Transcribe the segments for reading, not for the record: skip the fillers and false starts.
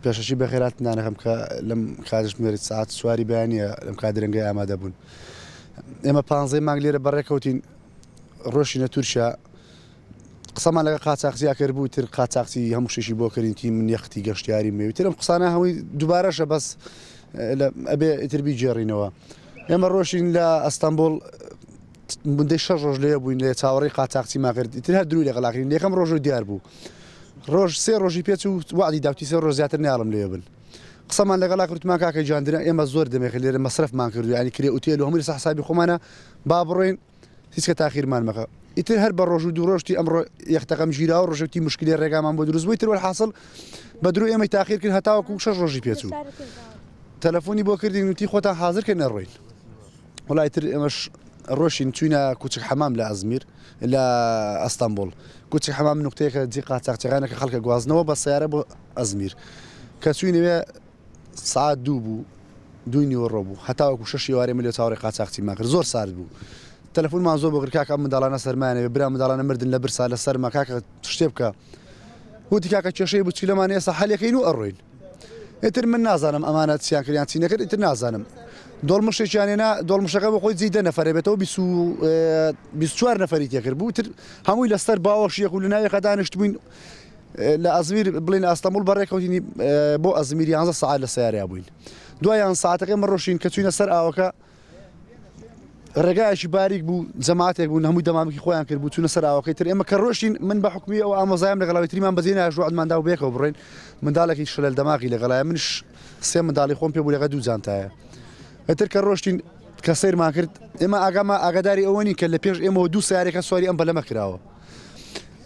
پێشەکی بەخێراتتان ئەکەم کە لەم کاتژمێری سەعات چواری بەیانیە لەم کات درەنگەی ئامادە بوون. ئێمە پانزەی مانگ لێرە بەڕێکەوتین ڕۆشینە تورکیا قسەمان لەگە قاچاخچی ئەکرد بوو تر قاچاخچی هەموو شتێکی بۆ کردین تی من یەختی گەشتیاری مێوی ترم قسانە هەمووی دووبارەشە بەس ئەبێ ئیتر بیگێڕینەوە ئێمە ڕۆشین لە ئەستەمبوڵ مدەی شەش ڕۆژ لێ بووین لێ چاوەڕێی قاچاخچیمان کرد ئیتر هەر دروی لەگەڵاکرین یەکەم ڕۆژ و دیار بوو ڕۆژ سێ ڕۆژی پێچ و وەعدی داوتی سێ ڕۆژ زیاتر ناڵم لێ بن قسەمان لەگەڵا کردمان کاکە گیان درە ئێمە زۆر دەمێکە لێرە مەسرەفمان کردو یعنی کرێ ئوتێل و هەمووی لەسەر حسابی خۆمانە با بڕۆین هیچ کە تاخیرمان مەکە ئیتر هەر بە ڕۆژ و دوو ڕۆژتی ئەمڕۆ یەختەکەم گیرا و ڕۆژێکی مشکلی ڕێگامان بۆ دروست بووی تر وەلحاصل بە درۆ ئێمەی تاخیر کرد هەتاوەکو شەش ڕۆژی پێچوو تەلەفۆنی بۆ کردین وتی خۆتان حاضر کە نەڕۆین وڵای تر ئێمەش ڕۆشین چوینە کوچک حەمام لە ئەزمیر لە ئەستەنبوڵ کوچک حەمام نوکتەیەکە جی قاچاخچەکانە کە خەڵکە گوازنەوە بە سیارە بۆ ئەزمیر کە چوینەوێ سعات دوو بوو دووی نیوەڕۆ بوو هەتاوەکو شەش ئێوارێ من لێ چاوەڕێ قاچاخچیمان کرد زۆر سارد بوو تەلەفۆنمان زۆر بۆ کرد کاکە ئەم منداڵانە سەرمایانەوێ برا منداڵانە مردن لە برسا لە سەرما کاکە شتێ بکە وتی کاکە کێشەی بچوولەمان ئێستا حەلەکەین و ئەڕۆین ئیتر من نازانم ئەمانە چیان کرد یان چی نەکرد ئیتر نازانم دۆڵمشێکیان هێنا دۆڵمشەکە بۆ خۆی جێی دە نەفەرە بێتەوە 24 نەفەری تێکرد بوو تر هەمووی لەسەر باوەشیەک و لە ناوێکا دانیشتبووین لە ئەزمیر بڵین ئەستەمبوڵ بەڕێکەوتینی بۆ ئەزمیر 11 سەعات لە سەیارەیا بووین دوایان ساعتەکەی مە ڕۆشین کە چوینە سەر ئاوەکە ڕێگایەکی باریک بوو جەماعەتێک بوون هەمووی دەمامکی خۆیان کرد بوو چوونە سەر ئاوەکەی تر ئێمە کە ڕۆشتین من بە حکومی ئەو ئامۆزایم لەگەڵاوی تریمان بەجێ ناژ وعدمان دا و بەیەکەوە بڕۆین منداڵێکی شلەل دەماغی لەگەڵایە منش سێ منداڵی خۆم پێ بوو لەگە دوو جانتایە ئیتر کە ڕۆشتین کە سەیرمان کرد ئێمە ئاگاما ئاگاداری ئەوە نین کە لە پێش ئێمەوە دوو سیارێکە سواری ئەم بەلەمە کراوە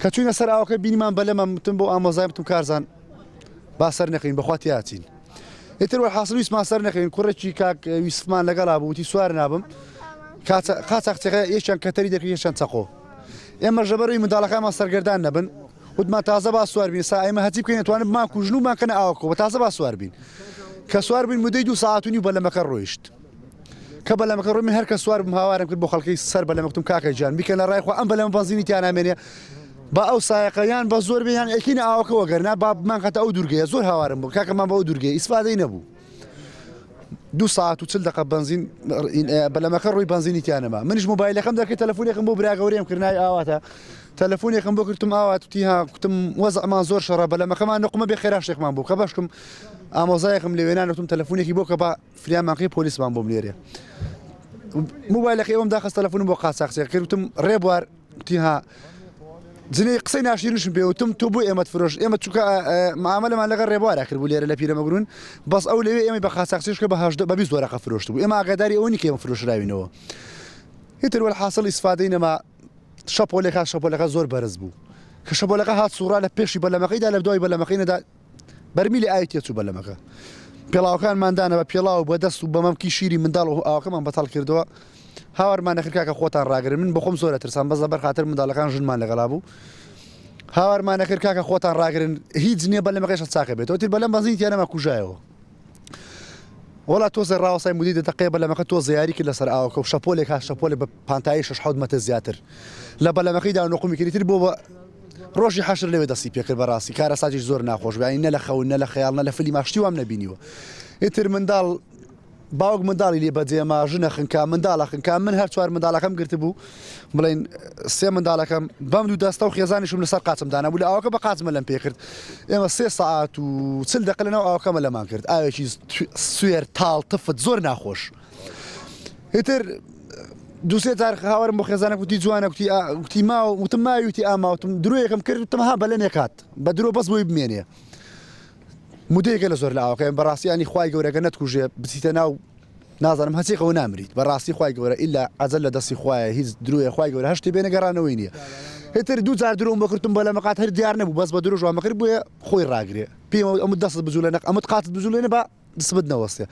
کە چوینە سەر ئاوەکە بینیمان بەلەمە متم بۆ ئامۆزایم وتم کارزان با سەر نەکەین بەخوا تیاچین ئیتر وەلحاسڵ ویستمان سەر نەکەین کوڕێکی کاک یوسفمان لەگەڵا بوو وتی سوار نابم قاچاخچەکە یەکیان کەتەری دەکرد یەکیان چەقۆ ئێمە ژەبەرەوەی منداڵەکانمان سەرگەردان نەبن وتمان تازە با سوار بین سا ئێمە هەچی بکەین توانن بمان کوژن و ماکەنە ئاوەکەوە بە تازە با سوار بین کە سوار بین مدەی دوو ساعت و نیو بەلەمەکە ڕۆیشت کە بەلەمەکە ڕۆی من هەر کە سوار بووم هاوارم کرد بۆ خەڵکی سەر بەلەمە گوتم کاکە گیان بیکەن لە ڕای خوا ئەم بەلەمە بەنزینی تیا نامێنێ با ئەو سایەقە یان بە زۆر بێ یان ئەیکەینە ئاوەکەوە گەر نا با بمانخاتە ئەو دوورگەیە زۆر هاوارم بۆ کاکەمان بە ئەو دوورگەیە ئیسفادەی نەبوو دوو ساعت و چل دقە بەنزین بەلەمەکە ڕووی بەنزینی تیا نەما منیش مۆبایلەکەم دەکرد تەلەفۆنێکم بۆ برا گەورەیەم کرد ناوی ئاواتە تەلەفۆنێکم بۆ کردم ئاوات وتی ها کوتم وەزعمان زۆر شەڕە بەلەمەکەمان نقمە بێ خێرا شتێکمان بوو کە بەشکم ئامۆزایەکم لێوێنان وتم تەلەفۆنێکی بۆ کە با فریامان کەی پۆلیسمان بۆ بنێرێ موبایلەکەی ئەوم داخست تەلەفۆنم بۆ قاچاخچیەکە کرد وتم ڕێبوار وتی ها جنێ قسەی ناشیرنشم پێ وتم تۆ بۆ ئێمەت فرۆش ئێمە چونکە معاملەمان لەگەڵ ڕێبوارا کرد بوو لێرە لە پیرەمەگرون بەس ئەو لەوێ ئێمەی بە قاچاخچیش کە بە هەژدە بە 20 وەرەقە فرۆشت بوو ئێمە ئاگاداری ئەوە نین کە ئێمە فرۆشراوینەوە ئیتر وەلحاسڵ ئیسفادەی نەما شەپۆلێک هات شەپۆلەکە زۆر بەرز بوو کە شەپۆلەکە هات سوڕا لە پێشی بەلەمەکەیدا لە دوای بەلەمەکەی نەدا بەرمیلی ئاوی تێچوو بەلەمەکە. پێڵاوەکانمان دانا بە پێڵاو و بە دەست و بە مەمکی شیری منداڵ و ئاوەکەمان بەتاڵ کردەوە. هاوارمان دەکرد کاکە خۆتان ڕاگرن. من بەخۆم زۆر ئەترسام بەس لەبەر خاتر منداڵەکان ژنمان لەگەڵا بوو. هاوارمان دەکرد کاکە خۆتان ڕاگرن هیچ نییە بەلەمەکەش چاکە بێتەوە. تیر بەلەم بەنزینی تیا نەما کوژایەوە. وەڵا تۆزێ ڕاوەستای مودەی دە دەقەیە بەلەمەکە تۆزێ یاری کرد لەسەر ئاوەکە و شەپۆلێک هات شەپۆلێک بە پانتایی شەش حەوت مەتر زیاتر لە بەلەمەکەی دا نوقمی کرد ئیتر بۆ بە ڕۆژی حەشر لەوێ دەستی پێکرد بەڕاستی کارەساتیش زۆر ناخۆش بوو یانی نە لە خەون نە لە خەیاڵ نە لە فلیما شتی وام نەبینیوە ئیتر منداڵ باوک منداڵی لێ بەجێما ژنە خنکا منداڵە خنکا من هەر چوار منداڵەکەم گرتبوو بڵێن سێ منداڵەکەم بەم دوو دەستە و خێزانیشم لەسەر قاچم دانابوو لە ئاوەکە بە قاچ مەلەم پێکرد ئێمە سێ سەعات و چل دەقە لەناو ئاوەکە مەلەمان کرد ئاوێکی سوێر تاڵ تفت زۆر ناخۆش ئیتر دوسێ جار هاوارم بۆ خێزانە گوتی جوانە گوتی گوتی ما وتم ماوی وتی ئاماوتم درۆیەکەم کرد وتم ها بەلەمێک هات بە درۆ بەس بۆی بمێنێ مدەیەکە لە زۆر لە ئاوەکەم بەڕاستی ینی خوای گەورەگە نەتکوژێ بچیتە ناو نازانم هەچێکەوە نامریت بەڕاستی خوای گەورە ئیلا ئەجەل لە دەستی خوایە هیچ درۆیە خوای گەورە هەشتی بێنە گەڕانەوەی نییە هتر دوو جار درۆم بکردم بە لە مەقات هەر دیار نەبوو بەس بە درۆ ژوان مەکرد بۆیە خۆی ڕاگرێ پێم ئەمە دەست بجوولە نەق ئەمە قاتت بجوولێنە بە دسبت نەوەستێ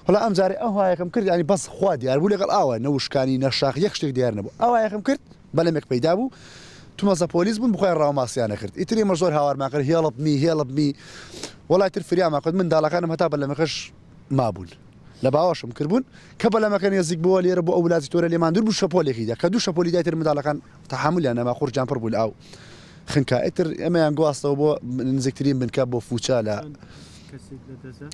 وەڵا ئەم جارێ ئەو هایەکەم کرد ینی بەس خوا دیار بوو لەگەڵ ئاوە نە وشکانی نە شاخ یەک شتێک دیار نەبوو ئەوایەکەم کرد بەلەمێک پەیدا بوو تومەزە پۆلیس بوون بخۆیان ڕاوماسیانە کرد ئیتر ئێمە زۆر هاوارمان کرد هێڵپ می هێڵپ می وەڵای تر فریامان کرد منداڵەکانم هەتا بەلەمەکەش مابوون لە باوەشم کردبوون کە بەلەمەکە نێزیک بووە لێرە بۆ ئەو ولاتی تۆرە لێمان دوور بوو شەپۆلێکی دا کە دوو شەپۆلی دای تر منداڵەکان تەحەمولیان نەما قورجیان پڕ بوو لە ئاو خنکا ئیتر ئێمەیان گواستەوە بۆ نزیکترین بنکە بۆ فوچە لە. کەسێک لە دەستدا؟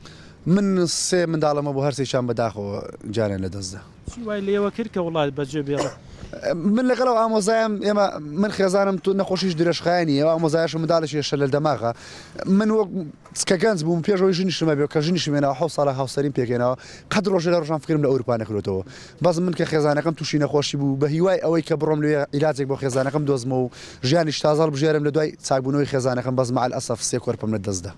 من سێ منداڵم هەبوو هەرسێکیان بەداخەوە گیانیان لە دەستدا. چی وای لێوە کرد کە وڵات بەجێ بێڵێ؟ من لەگەڵ ئەو ئامۆزایم ئێمە من خێزانم تو نەخۆشیش درێژخایەنی ئەو ئامۆزایشم منداڵێکی شەلەل دەماغە من وەک کە گەنج بووم پێش ئەوەی ژنیشم هەبێ کە ژنیشم هێناوە حەوت ساڵە هاوسەریم پێکهێناوە قەت ڕۆژێ لە ڕۆژان فکرم لە ئەوروپا نەکردۆتەوە بەس من کە خێزانەکەم تووشی نەخۆشی بوو بە هیوای ئەوەی کە بڕۆم لەوێ عیلاجێک بۆ خێزانەکەم دۆزمەوە و ژیانیش تازە هەڵبژێرم لە دوای چاکبوونەوەی خێزانەکەم بەس مع الاسف سێ کۆرپەم لە دەست دا.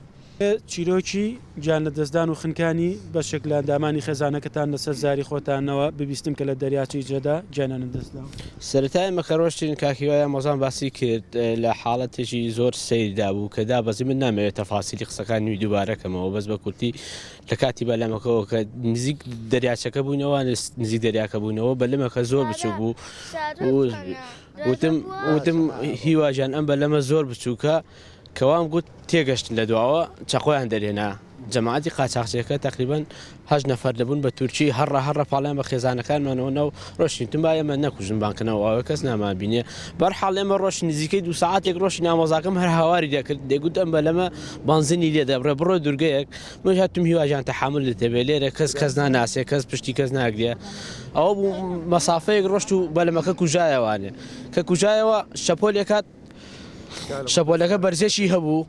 چیرۆکی گیانلەدەستدان و خنکانی بەشێک لە ئەندامانی خێزانەکەتان لەسەر زاری خۆتانەوە ببیستم کە لە دەریاچەی جەدە گیانیان لەدەستداوە. سەرەتا ئێمە کە ڕۆشتین کاک هیوای ئامۆزام باسی کرد لە حاڵەتێکی زۆر سەیردا بوو کە دابەزی من نامەوێت تەفاسیلی قسەکانی وی دووبارە کەمەوە بەس بە کورتی لە کاتی بەلەمەکەەوە کە نزیک دەریاچەکە بووینەوە نزیک دەریاکە بووینەوە بەلەمەکە زۆر بچوو بوو وتم وتم هیواژان ئەم بەلەمە زۆر بچووکە کە وام گوت تێگەشتن لە دواوە چەقۆیان دەرهێنا جەماعەتی قاچاخچیەکە تەقریبەن هەشت نەفەر دەبوون بە تورکی هەڕە هەڕە پاڵیان بە خێزانەکانمانەوە ناو ڕۆشتین تم با ئێمە نەکوژن بانکەنەوە ئەوە کەس نامان بینێ بەرحاڵ ئێمە ڕۆشت نزیکەی دوو ساعتێک ڕۆشتین ئامۆزاکەم هەر هاواری دەکرد دەگوت ئەم بەلەمە بەنزینی لێ دەبڕێ بڕۆ دوورگەیەک من هاتم هیواژان تەحامل دەبێ لێرە کەس کەس ناناسێ کەس پشتی کەس ناگرێ ئەوە بوو مەسافەیەک ڕۆشت و بەلەمەکە کوژایەوانێ کە کوژایەوە شەپۆلێک هات شەپۆلەکە بەرزێکی هەبوو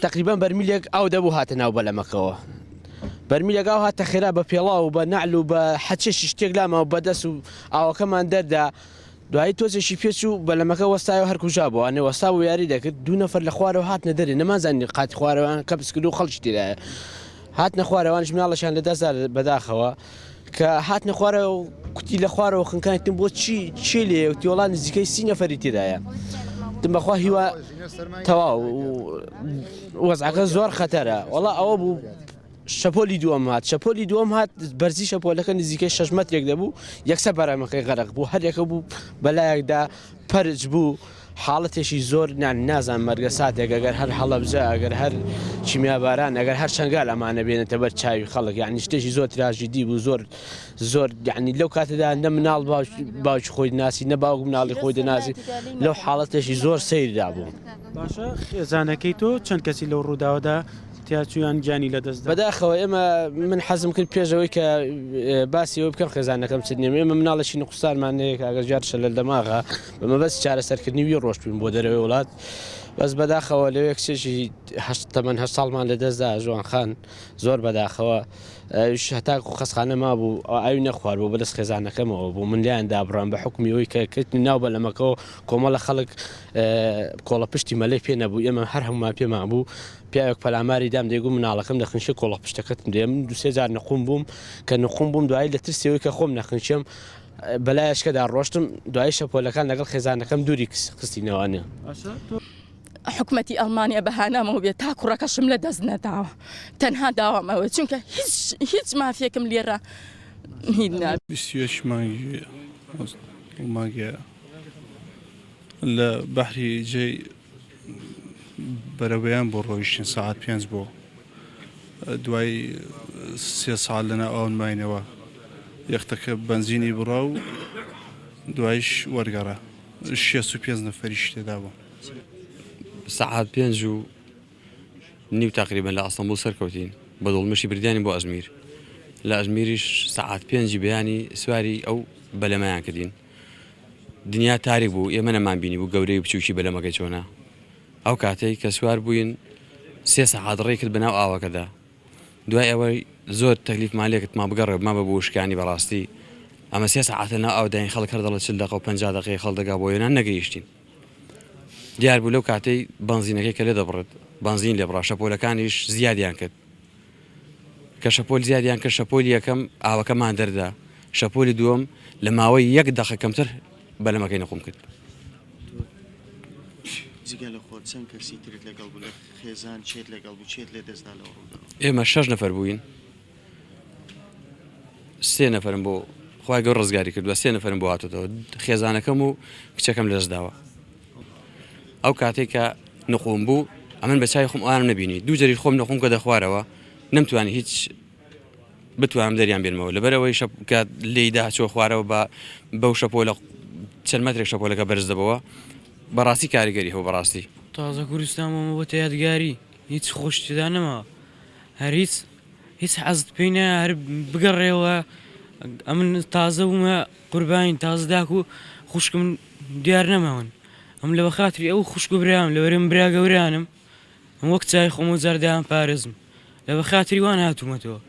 تقریبا بەرمیلێک ئاو دەبوو هاتە ناو بەلەمەکەوە بەرمیلێک ئاو هاتە خێرا بە پێڵاو و بە نەعل و بە حەچێکی شتێک لاما و بەدەست و ئاوەکەمان دەردا دوایی تۆزێکی پێچ و بەلەمەکە وەستایەوە هەر کوژا بوو ئەنێ وەستا بوو یاری دەکرد دوو نەفەر لە خوارەوە هاتنە دەرێ نەمانزانی قاتی خوارەوەیان کەپس کرد و خەڵکی تێدایە هاتنە خوارەوانیش مناڵەشیان لەدەستدا بەداخەوە کە هاتنە خوارەوە کوتی لە خوارەوە خنکانی تم بۆ چی چی لێ وتی وەڵا نزیکەی سی نەفەری تێدایە تم بەخوا هیوا تەواو وەزعەکە زۆر خەتەرە وەڵا ئەوە بوو شەپۆلی دووەم هات شەپۆلی دووەم هات بەرزی شەپۆلەکە نزیکەی 6 مەترێک دەبوو یەکسەر بەرامەکەی غەرق بوو هەریەکە بوو بەلایەکدا پەرچ بوو حاڵەتێکی زۆر نان نازانم مەرگە ساتێک ئەگەر هەر هەڵەبجە ئەگەر هەر کیمیاباران ئەگەر هەر شەنگال ئەمانە بێنێتە بەر چاوی خەڵک یعنی شتێکی زۆر تراژیدی بوو زۆر زۆر یعنی لەو کاتەدا نە مناڵ باوکی خۆی ناسی نە باوک مناڵی خۆی دەناسی لەو حاڵەتێکی زۆر سەیردا بوو. باشە خێزانەکەی تۆ چەند کەسی لەو ڕووداوەدا تیاچوویان گیانی لەدەستدا؟ بەداخەوە ئێمە من حەزم کرد پێش ئەوەی کە باسی ئەوە بکەم خێزانەکەم چ نییە ئێمە مناڵێکی نقوستانمان هەیە کاکە ژیار شەلەل دەماغە بە مەبەستی چارەسەرکردنی وی ڕۆشتوین بۆ دەرەوەی وڵات بەس بەداخەوە لەوێ کچێکی هەشت تەمەن هەشت ساڵمان لەدەستدا ژوان خان زۆر بەداخەوە ئەویش هەتاکو خەستخانە مابوو ئاوی نەخوارد بوو بەدەست خێزانەکەمەوە بوو من لێیان دابڕام بە حوکمی ئەوەی کە کەوتنە ناو بەلەمەکەوە کۆمەڵە خەڵک کۆڵە پشتی مەلەی پێ نەبوو ئێمە هەر هەمومان پێمان بوو پیاوێک پەلاماری دام دەیگوت مناڵەکەم دەخنکێ کۆڵە پشتەکەتم دێ من دوو سێ جار نقوم بووم کە نقوم بووم دوایی لە ترسیەوەی کە خۆم نەخنکێم بەلایەشکەدا ڕۆشتم دوایی شەپۆلەکان لەگەڵ خێزانەکەم دووری خستینەوانێ. حکومەتی ئەڵمانیا بە هانامەوە بێت تا کوڕەکەشم لە دەست نەداوە تەنها داوام ئەوە چونکە هیچ هیچ مافێکم لێرە هیچ نابێت. 21 مانگی مانگی لە بەحری جێی بەرەبەیان بۆ ڕۆیشتین سەعات پێنج بۆ دوای سێ ساعت لەناو ئاون ماینەوە یەختەکە بەنزینی بڕا و دوایش وەرگەڕا 65 نەفەریش تێدا بوون. سەعات پێنج و نیو تەقریبەن لە ئەستەنبوڵ سەرکەوتین بە دۆڵمشی بردیانین بۆ ئەزمیر لە ئەزمیریش سەعات پێنجی بەیانی سواری ئەو بەلەمەیان کردین دنیا تاریک بوو ئێمە نەمان بینی بوو گەورەی و بچووکی بەلەمەکەی چۆنە ئەو کاتەی کە سوار بووین سێ سەعات ڕێی کرد بەناو ئاوەکەدا دوای ئەوەی زۆر تەکلیفمان لێ کرد ما بگەڕێ ما بە وشکانی بەڕاستی ئەمە سێ سەعاتە ناو ئاوداین خەڵک هەر دەڵێ چل دەقە و 50 دەقەی خەڵ دەگا بۆ یۆنان نەگەیشتین دیار بوو لەو کاتەی بەنزینەکەی کە لێ دەبڕێت بەنزین لێ بڕا شەپۆلەکانیش زیادیان کرد کە شەپۆل زیادیان کرد شەپۆلی یەکەم ئاوەکەمان دەردا شەپۆلی دووەم لە ماوەی یەک دەقە کەمتر بەلەمەکەی نقوم کرد. جگە لە خۆت چەند کەسی ترت لەگەڵ بوو لە خێزان چێت لەگەڵ بوو چێت لێ دەستدا لەو ڕووداوە؟ ئێمە شەش نەفەر بووین سێ نەفەرم بۆ خوای گەورە ڕزگاری کردووە سێ نەفەرم بۆ هاتۆتەوە خێزانەکەم و کچەکەم لەدەست داوە ئەو کاتێک کە نقوم بوو ئەمن بە چای خۆم ئەوانم نەبینی دوو جەریش خۆم نقوم کە دەخوارەوە نەمتوانی هیچ بتوانم دەریان بێنمەوە لەبەرەوەی شەپ کە لێیدا چۆ خوارەوە بە بەو شەپۆلە چەند مەترێک شەپۆلەکە بەرز دەبەوە بەڕاستی کاریگەری هەبوو بەڕاستی. تازە کوردستان بۆ مە بۆتە یادگاری هیچ خۆشی تێدا نەماوە. هەر هیچ هیچ حەزت پێی نایە هەر بگەڕێوە ئەمن تازە بوومە قوربانی تازە داک و خوشکم دیار نەماون ئەم لە بەخاتری ئەو خوشک و برام لەوەرم برا گەورانم ئەم وەک چای خۆم و جار دایان پارێزم لە بەخاتری وان هاتوومەتەوە.